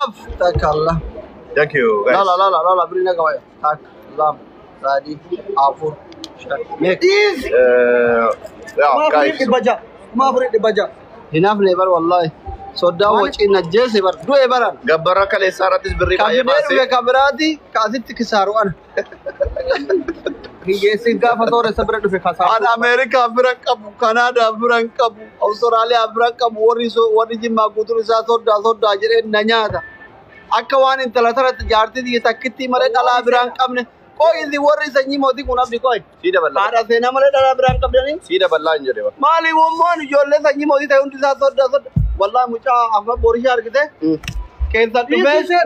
Takka lama. Thank you guys. Lala lala lala birri na qaba. Takka lama sadii afur shan. Meeqa? Yeah guys. 4,600. 4,600. Hinaafne bar wallahi. Soddaan wacii najjeese bar du'e baran. Gabbara kaleessaa irrattis birrii baay'ee Kabinee dhufe baasee. kabiraati kaasitti kisaaru ana. Hiyyeessi gaafa sooressa bira dhufe kasaa. An Ameerikaa bira qabu, Kanaadaa bira hin qabu, Awustiraaliyaa bira qabu, warri warri Jimmaa guutuun isaa soddaa soddaa jedhee na nyaata. Akka waan intala tanatti jaartii biyya takkitti malee dhalaa biraa hin qabne. Qoy isin warri sanyii mootii kun abdi qoy. Sii daballaa. Haadha seenaa malee dhalaa biraa hin qabdanii. Sii daballaa hin jedhe. Maali wammaan ijoollee sanyii mootii ta'e hundi isaa soddaa soddaa. Wallahi mucaa amma borishaa argite keessa dhufee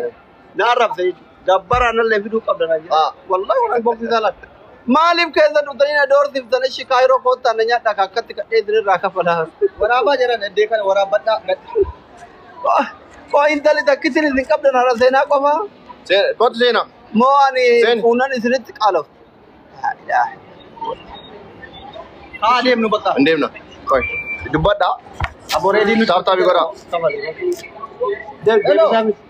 na arrabse jechuudha. Gabbaraa nallee fiduu qabda na jedhe. Wallahi waan boqsiisaa laata. Maaliif keessa dhuftanii na doorsiftanii ishii kaayiroo koottaa na nyaadhaa ka akkatti kadhee isinirraa kafalaa. Waraabaa jiran iddee kana waraabbadhaa. Qoo intalli takkisin isin qabdan haadha seenaa qofaa. Kootu seenaa. Moo ani Seen. fuunan isinitti qaaloftu. Haa deemnu bakka. Hin deemna. Qoy. Dubbadhaa. Aboreedii nuti. Tap tapii godhaa. Deebisaa miti.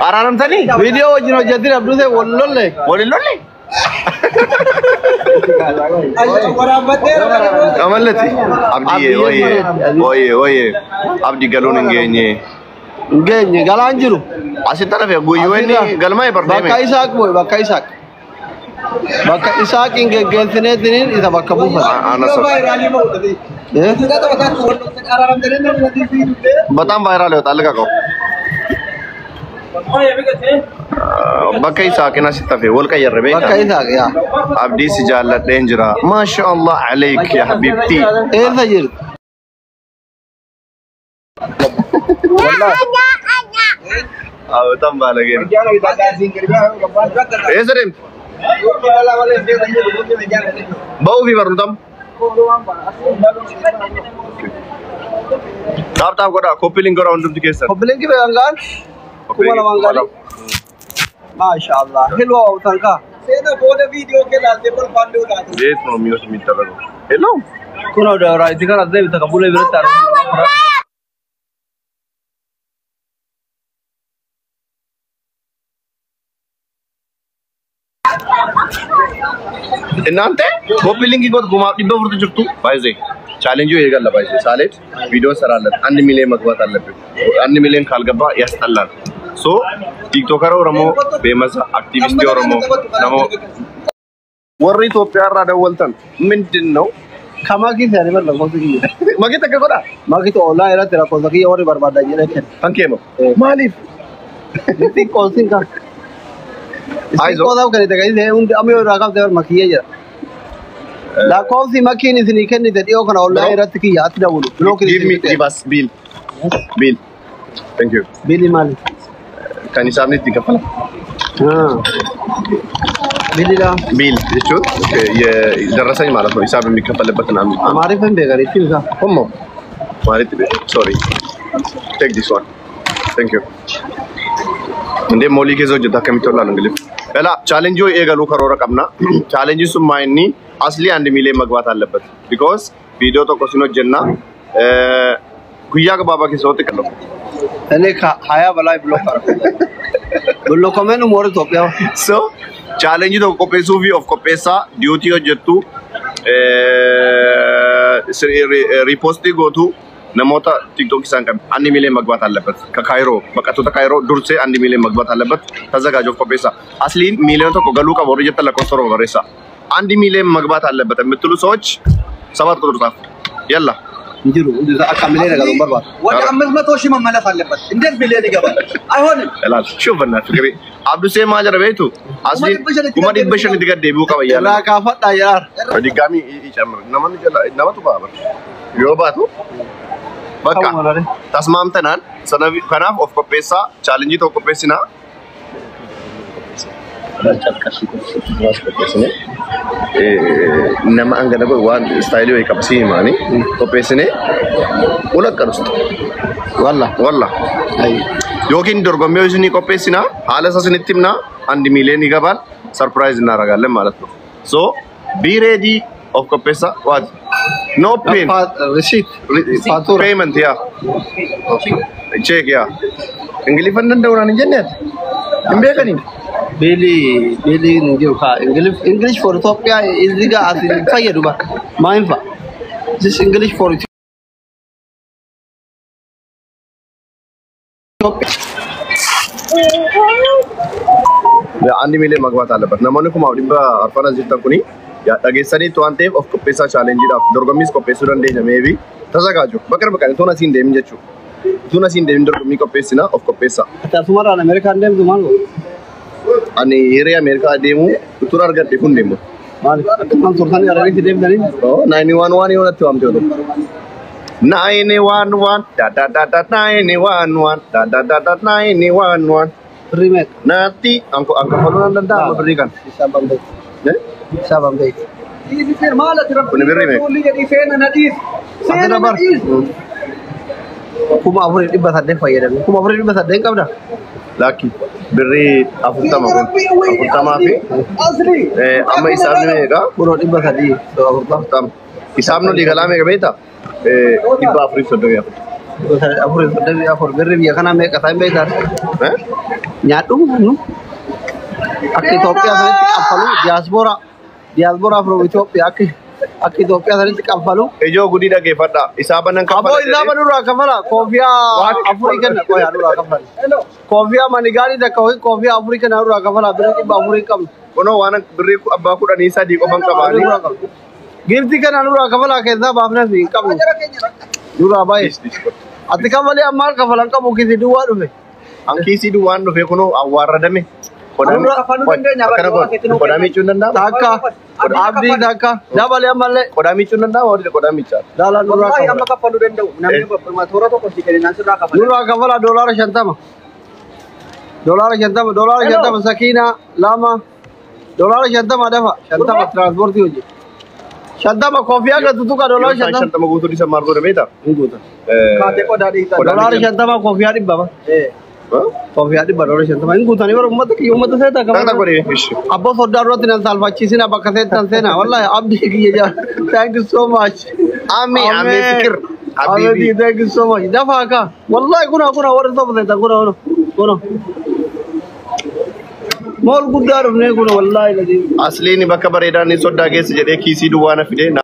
Araaramtanii? Viidiyoo wajjin hojjetin abduusee wal lolle. Waliin lolle? Waraabbadheera. Amallati. Abdii oye oye oye. Abdii galuun hin geenye. Hin geenye galaan jiru. Asitti hafe guyyuu inni galmaa'e bardeeme. Bakka Isaaq bu'e bakka Isaaq. Bakka Isaaqiin geggeessineetiniin isa bakka buufate. Eh? በጣም ቫይራል ይወጣል። ልቀቀው። Bakka Isaaqin asitti hafe wal qayyarre Bakka beekaa. Isaaq yaa. Abdii si jaalladheen jira. Maasha Allah aleek ya habibti. Eessa jirti? በጣም ባለጌ ነው። Eessa deemte? Ba'uu fi barnootam. Tap tap godhaa. Copy link godhaa hundumti keessan. Obboleen kibee hangaan 2000 gaanii. Maasha Allah. Hilwa ooftan kaa. Seenaa booda viidiyoo kee ilaaltee barbaaduu taate. የት ነው mute የሚደረገው? የለውም። Kun raayiti kana deebita kan bulee biratti argamu. እናንተ copy link godhu 4,400 jirtu ባይዜ ቻሌንጁ ይገላ ባይዜ ሳሌት ቪዲዮ እንሰራለን። 1 ሚሊዮን መግባት አለብን። 1 ሚሊዮን ካልገባ ያስጠላል። So TikToker Oromoo beemasa አክቲቪስት ኦሮሞ ነሞ warri Itoophiyaa irraa dawwaltan ምንድን ነው? Kamaa keessa ani bar lakkoofsa kiyya. Maqii takka godha. Makitu ollaa irratti lakkoofsa kiyya warri barbaadan jedhee kenna. Kan keema. Maaliif? Xiqqoon kan. Ayzo. Xiqqoosaaf kan itti agarsiise hundi amma yoo irraa qabde bar makiyyee jira. Lakkoofsi makiin isinii kennite dhiyoo kana ollaa Bro. Irratti kiyya atti dawwulu. Bilookiin Give me isin give us bill. Bill. Thank you. Biilii maali? Kan isaafni ittiin kaffala. Biiliidha. Bill jechuun ደረሰኝ ማለት ነው። ሂሳብ የሚከፈልበትን አሚ Amaariffan beekan ittiin isaa. Hommo maalitti beeku? Sorry. Take this one. Thank you. እንዴ moolii keessa hojjeta akkamitti ollaan ingiliff. Ela challenge eegaluu karoora qabna. Challenge sun maa inni asli 1 ሚሊዮን መግባት አለበት. Because viidiyoo tokko sin hojjenna guyyaa gabaabaa keessatti qallu. እኔ ከ20 በላይ block አደረኩ። Blockameen warra Itoophiyaa. So challenge tokko qopheessuu fi of qopheessaa duty hojjettu repost gootu namoota TikTok isaan qabe 1 ሚሊዮን መግባት አለበት። ከካይሮ baqattoota ካይሮ dursee 1 ሚሊዮን መግባት አለበት። ተዘጋጁ of qopheessaa. Asliin 1 ሚሊዮን galuu qaba warri jettan lakkoofsa 7 barreessaa። 1 ሚሊዮን መግባት አለበት የምትሉ ሰዎች 7 ቁጥር ጻፉ። የላ Hin jiru hundi isaa akka miliyoona galuun barbaadu. ወደ 500,000 መመለስ አለበት። እንዴት ሚሊዮን ይገባል? አይሆንም። ilaal shuf በእናትህ ፍቅሬ አብዱሴ maal jedha beektu asliin 500,000tti gad deebi'uu qaba Irraa yaala. kaafadhaa jedhaan. ድጋሚ ይጨምር namoonni jala namatu ba'a bar yoo baatu bakka tasmaamtanaan kanaaf of qopheessaa challenge tokko qopheessinaa qopheessine nama angana godhu waan style wayii qaba si himaani qopheessine ulaqqarustu Walla. Walla yookiin dorgommii isinii qopheessinaa haala isa isinitti himnaa 1 ሚሊዮን ይገባል surprise እናደርጋለን ማለት ነው። So be ready of qopheessaa waati. No pin. Receipt. Faatura. Payment, yeah. Check, yeah. Ingiliffaan danda'u naan hin jenne ati. Hin beekanii? Biilii biilii hin jiru kaa English English for Ethiopia እዚህ ጋር as fayyadu ba maal fa this English for Ethiopia. አንድ ሚሊዮን መግባት አለበት። Namoonni 4,400 as jirtan kuni yaa dhageessaniitu waan ta'eef of qopheessaa chaalenjiidhaaf dorgommiis qopheessuu dandeenya maybe ተዘጋጁ። በቅርብ ቀን utuun asiin deemin jechuudha. Utuun asiin deemin dorgommii qopheessina of qopheessaa. Ati asumarraan Ameerikaan deemtu maal godhu? Ani hiree Ameerikaa deemu utuun argadhe kun deemu. Maaliif akkanumaan turtanii Hararitti deemtanii? 911 yoo natti waamte oduu. 911 da da da da 911 da da da da 911. Birrii meeqa? Natti anko anko faluu nan danda'ama birrii kana. Hisaabaan beeku. Hisaabaan beeku. Kuni birrii meeqa? Asirra bar. 4,800 fayyadamne. 4,800 qabda? Lakki birrii 40 kun 40 fi amma hisaabni meeqa? Kunoo 340. 40. Hisaabni olii galaa meeqa beektaa? 434. 434 birrii biyya kanaa meeqa ta'e beektaa? Nyaadhu nu. Akka Itoophiyaa sanitti kaffalu diyaaspoora diyaaspoora from Itoophiyaa akka akka Itoophiyaa sanitti kaffalu. Ijoo gudii dhaggeeffadha. Hisaaba nan Aboo kaffala hisaaba jedhee. nurraa kaffala koofiyaa Waan afurii kenna qoyaa nurraa kaffala. Koofiyaa manigaarii takka wayii koofiyaa afurii kenna nurraa kaffala birrii 400 hin qabnu. Kunoo waan birrii abbaa 13 qofan Birrii qabaanii. nurraa qabnu. Gifti kana nurraa kaffala keessaa baafnes hin qabnu. Nurraa baay'ee. Ati kaffalee ammaan kafalan qabu kisi duwwaa dhufe. Ankiisii duwwaan dhufe kunoo awwaarradame. Qodaa miicuun danda'ama? Takka abdii takka dabalee ammallee Qodaa miicuun danda'ama? Warri qodaa miicaa. daalaan nurraa kaffala. Nurraa kaffala $50. $50 $50 sakiina lama $50 dafa 50 tiraanspoortii hojii. 50 koofiyaa gatu tuqa Yoo isaan $50. 50 guutuu dhiisan maal godha beektaa? Hin guutan. Qodaa miican. $50 koofiyaa 100 ba. Koofiyaa 100 $50 hin guutanii bara uummata kiyya uummata seetaa Takka kaffala. godhee ishi. Abboo soddaa duratti nan saalfachiisina bakka seettan seenaa wallahi abdii kiyya jaa thank you so much. Ami ami fikir. Habibi Habibi. thank you so much. Dafa akka wallahi kuna kuna warri sofa seetan kuna kuna kuna. Mool guddaa dhufnee kuna wallahi ladii. Asliin bakka bareedaa inni soddaa keessa jedhee kiisii duwwaa na fidee na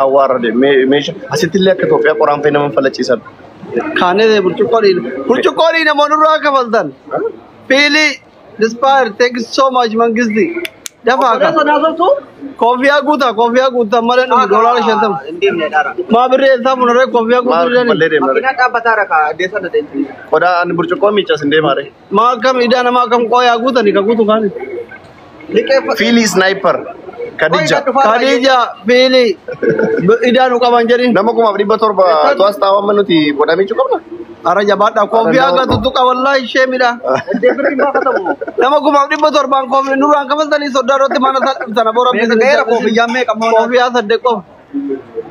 awwaarrade meeshaa asitti illee akka Itoophiyaa qoraan fee nama falachiisan. Kaanee burcuqqoo dhiina. Burcuqqoo dhiina moo nurraa kafaltan. Fiilii Inspire thank you so much mangisti. Dafa akka. Koofiyaa guutaa koofiyaa guutaa malee dhufu $50. Maa birrii eessaa funaree koofiyaa Maal guutuu jedhani. mallee deemna ree? Qodaa ani burcuqqoo miicas hin deemaa ree? Maa akkam idaa nama akkam qooyaa guutani ka guutu kaani. Fiilii sniper Kadija. Khadija fiilii idaa nu qaban jedhin. Nama 700 tuas taawwan nuti qodaa miicuu qabna. Ara jabaadha koofiyaa gatu tuqa wallahi ishee midha. Nama 700,000 koofiyaa nurraan kafaltanii soddaa irratti mana isaa dhuftan aboo rabbi isin koofiyaa 8 qofa.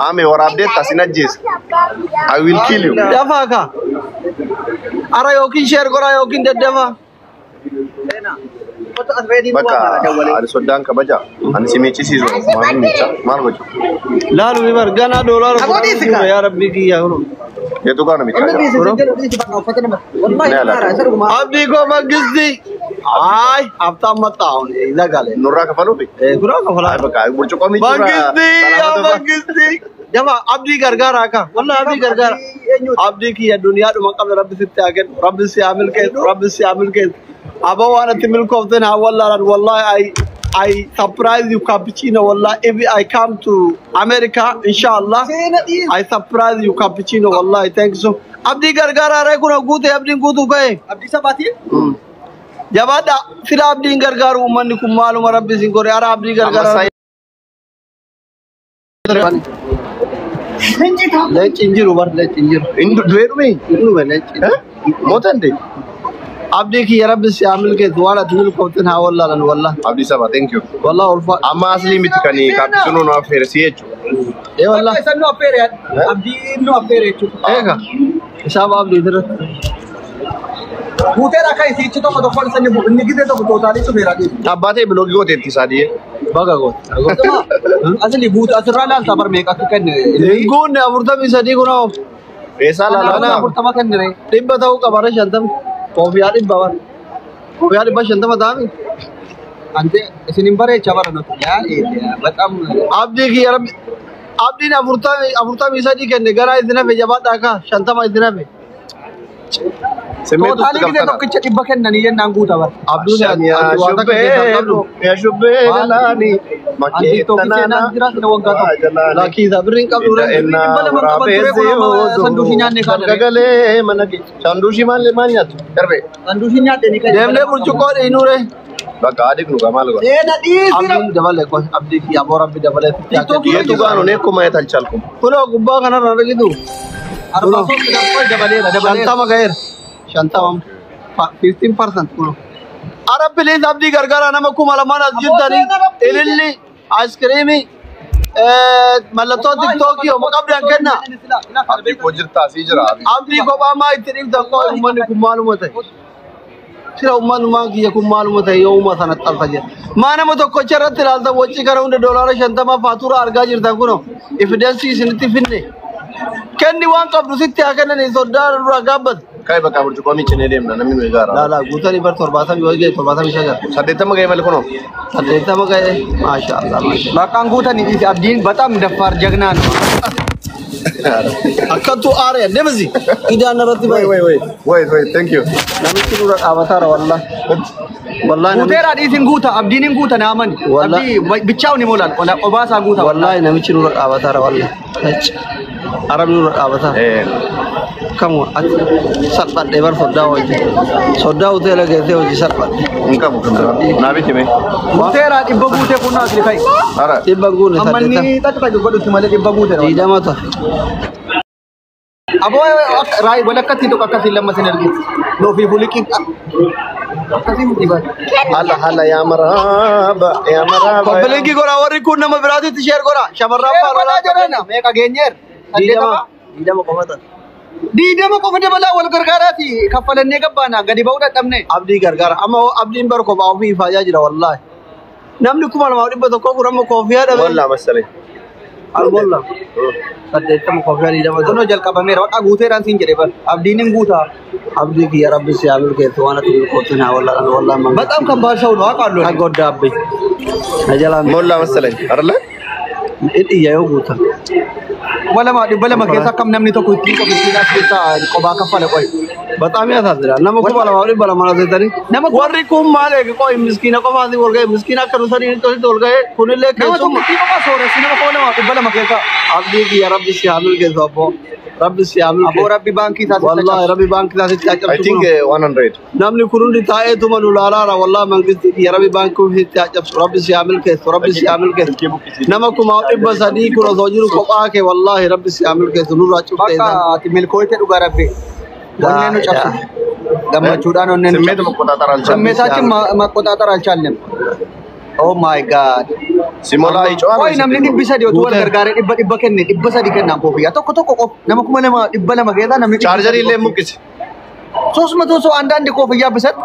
Ame waraabdee tasin ajjeesa. I will kill you. Dafaa ka. Ara yookiin sheer godhaa yookiin daddafaa. Bakka ani soddaan kabaja. Ani si miichisiisu. Maal miicha? Maal gocha? Laalu ni bar ganaa $10 guura yaa rabbii kiyya kun. Yeetu kaana miichaa. Abdii koo mangisti. Ay haftaan maxxaa'uun zagale. Nurraa kafaluufi? Kunoo kafalaa. Ay bakka burcuqqoo miicuurraa. Mangisti yaa mangisti. Dafa abdii gargaara akka wallahi abdii gargaara. Abdii kiyya duniyaadhuma qabna rabbi sitti haa kennu rabbi si haa milkeessu rabbi si haa milkeessu. Aboo waan ati milkoofteen haa wallaalan wallahi I surprise you cappuccino wallahi if I come to America inshallah I surprise you cappuccino wallahi thank you so Abdii gargaara ree kuna guute abdiin guutuu ka'e. Jabaadha sila abdiin gargaaru uummanni kun maaluma rabbi isin godhe ara abdii gargaara. Leenci hin jiru bar leenci hin jiru. Inni du'ee dhume? Hin dhume leenci. Mootan de? Abdii kiyya rabbi si haa milkeessu waan ati milkoofteen haa wallaalan wallahi. Abdii saba thank you. Wallahi ulfaa. Amma aslii miti kan kaappisunoo nu affeere si jechuudha. Ee wallahi. Eega. Hisaaba abdii irratti. Abbaa Abbaa ta'e biloogii gooteetti isaa diyyee. Baga goota. Asli guutu asirraa laalta bar meeqa akka kenne. Hin guunne 43 kunoo. Eessaa laalaa? 40 kennire. 100 ta'uu qaba re 50. Koofiyaa 100 bar. Koofiyaa 150 ta'ami. Ante isin hin bareecha bara nuti. Yaa በጣም Abdii kiyya rabbi. Abdiin 43 kenne garaa isin hafe jabaadhaa kaa 50 isin hafe. ስሜት ውስጥ Tootaalii gisee ገብተናል። tokkicha 100 kennanii jennaan guuta bara. Abduun ati waan takka keessaa hin qabdu. ያሹቤ ገላኒ Anti tokkicha naan jira sina waggaa tokko. Lakkii isaa birri hin qabdu. Gagalee mana sanduushii maal maal nyaattu? Darbee. Sanduushii nyaadhe ni kenna. Deemnee burcuqqoo dhiinuure. Bakka adiif nu maal godha? Eena dhiisira. Abdiin dabalee qoy abdii kiyya aboo rabbi dabalee. የቱ ጋ ነው? እኔ እኮ ማየት አልቻልኩም። Kunoo gubbaa kanarra argitu. Arbaa sotti darbu dabaleera dabaleera. 50 ga'eera. 50 15% kunoo. Ara please abdii gargaara nama 2000 as jirtanii ililli aayiskiriimii mallattoo tiktookii homo qabdan kenna. Abdii koo jirtaa sii jira. Abdii kophaa maa itti dhiibtan qoy uummanni kun maaluma ta'e. Sira uummannumaan kiyya kun maaluma ta'e yoo uuma sana xalfa jedha. Maa nama tokkocha irratti ilaaltan waccii kana hunda $50 faatuura argaa jirtan kunoo evidensii isinitti finne. Kenni waan qabdu sitti haa kennanii soddaa dura gaabbatu. Kai bakka burcuqqoo miiccinee deemna namni nu egaara. Lala guutanii bar 70 yoo ga'e 79. 80 ga'e malee kunoo. 80 ga'e maasha Allah maasha. Maqaan guutanii dhiisi abdiin በጣም ደፋር ጀግና ነው። Akkattuu aaree deemsi. Idaan irratti Wait bahe. wait wait wait wait thank you. Namichi dura dhaabataara wallahi. Wallahi Guuteera dhiisin guuta abdiin hin guuta naaman. Wallah. Abdii bichaa'u ni moolaan qobaasaa guuta. Wallahi namichi nurra dhaabataara wallahi. Arabni nurra dhaabataara. Kamu ati salphadhee bar soddaa hojii. Soddaa hoteela geessee hojii salphadhe. Hin qabu kan biraa. Naa biti mee. Guuteera 100 guutee kunnaa asli fa'i. Ara. 100 guune Amma 80. inni xaxaxa godhutti malee 100 guuteera. 20 ta'a. Aboo raay walakkatti tokko akkasiin lamma sin argiti. Nuufii fuliqiin akkasii miti bara. Hala hala yaa maraaba yaa maraaba. Koppilinkii godhaa warri kun nama biraatitti sheer godhaa. Shamarran Godhaa jedhana meeqa geenyeer? 20 20 qofa ta'a. 20 qofa dabalaa wal gargaaraati kaffalannee gabbaana gadi ba'uu dadhabne. Abdii gargaara. Amma abdiin bar kophaa ofii ifaajaa jira wallaahi. Namni 2100 kun amma koofiyaa dhabe. Wallaa masalee. Almolla. 80 koofiyaa 20 ta'a. Kunoo jalqabameera waqa guuteeraan siin jedhe bar abdiin hin guutaa. Abdii kiyya rabbi si haa milkeessu waan ati milkooftin haa wallaalan wallaahi mangi. በጣም ከባድ ሰው ነው አውቃለሁ። Agoddaabbi. Na jalaa Mollaa masalee. Arle? Dhiyya yoo guuta. 200 keessa akkam namni tokko ittiin qofa ittiin as keessaa qobaa kaffale qoy. በጣም ያሳዝናል። Nama 2200 aseetanii. Nama Warri kun maal eege qoy miskiina qofaati wal ga'e miskiina akka nusanii tolitti wal ga'e kunillee Nama tokko keessummaa. ittiin qofa sooressi nama 2200 keessa. Abdii kiyya rabbi si haa milkeessu abboo. Rabbi si haa Aboo milkeessu. rabbi baankii isaa sitti Wallaahi rabbi baankii isaa sitti haa I cabsu think kunoo. 100. Namni kun hundi taa'eetuma nu laalaara wallaahi mangistii kiyya rabbi baankii sitti haa cabsu. Rabbi si haa milkeessu. Rabbi si haa milkeessu. Nama 300,000 kun osoo jiru kophaa kee wallaahi rabbi si haa milkeessu nurraa cuftee Bakka isaan. ati milkooyte dhugaa rabbi. Onnee nu cabsu. Gammachuudhaan onnee nu ስሜት cabsu. መቆጣጠር አልቻልንም። ስሜታችን መቆጣጠር አልቻልንም። Oh my God. ሲሞላ ይጮሃል Qoy ወይስ namni እንዴት ነው? 300 utuu wal Guutee. gargaaree 100 kenne 300 kennaan koofiyyaa tokko tokko qof nama 2200 keessaa namni ቻርጀር illee muqqisi. 300 ሰው አንዳንድ ኮፍያ ብሰጥ